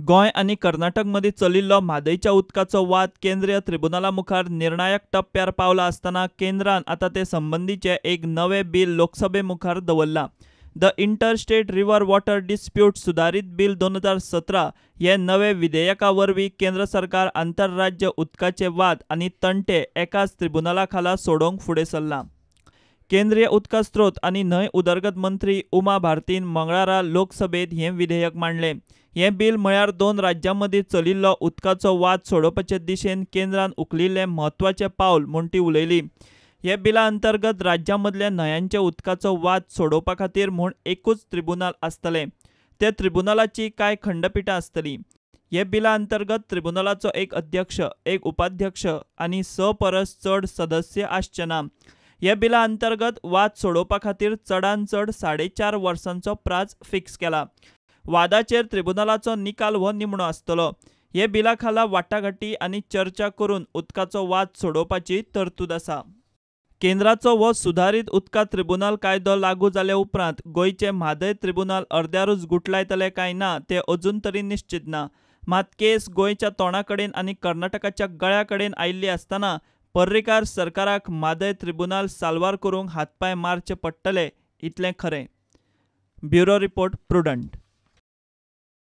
गोंय आनी कर्नाटक मदीं चलिल्लो म्हादयच्या उदकाचो वाद केंद्रीय त्रिबुनाला मुखार निर्णायक टप्प्यार पावला आसतना केंद्रान आतां ते संबंदीचें एक नवें बील लोकसभे मुखार दवरलां. The inter state river water dispute सुदारीत बील 2017 हे नवे विधेयका वरवीं केंद्र सरकार आंतरराज्य उदकाचे वाद आनी तंटे एकाच त्रिबुनाला खाला सोडोवंक फुडें सरलां. केंद्रीय उदका स्रोत आनी न्हंय उदरगत मंत्री उमा भारतीन मंगळारा लोकसभेत हें विधेयक मांडलें. हें बील म्हळ्यार दोन राज्यां मदीं चलिल्लो उदकाचो वाद सोडोवपाचे दिशेन केंद्रान उखलिल्लें म्हत्वाचें पावल म्हूण ती उलयली. हे बिला अंतर्गत राज्यां मदल्या न्हंयांच्या उदकाचो वाद सोडोवपा खातीर म्हूण एकूच त्रिबुनाल आसतलें. त्या त्रिबुनालाची कांय खंडपिठां आसतलीं. हे बिला अंतर्गत त्रिबुनालाचो एक अध्यक्ष, एक उपाध्यक्ष आनी 6 परस चड सदस्य आसचे ना. हे बिला अंतर्गत वाद सोडोवपा खातीर चडान चड 4.5 वर्सांचो प्राज फिक्स केला. वादाचेर त्रिबुनालाचो निकाल हो निमणो आसतलो. हे बिला खाला वाटाघाटी आनी चर्चा करून उदकाचो वाद सोडोवपाची तरतूद आसा. केंद्राचो हो सुदारीत उदका त्रिबुनाल कायदो लागू जाल्या उपरांत गोंयचे म्हादय त्रिबुनाल अर्द्यारूच गुटलायतले काय ना ते अजून तरी निश्चित ना. मात केस गोंयच्या तोंडा कडेन आनी कर्नाटकाच्या गळ्या कडेन आयिल्ली आसतना पर्रीकार सरकाराक म्हादय त्रिबुनाल साल्वार करूंक हातपांय मारचे पडटले इतलें खरें. Bureau report, Prudent.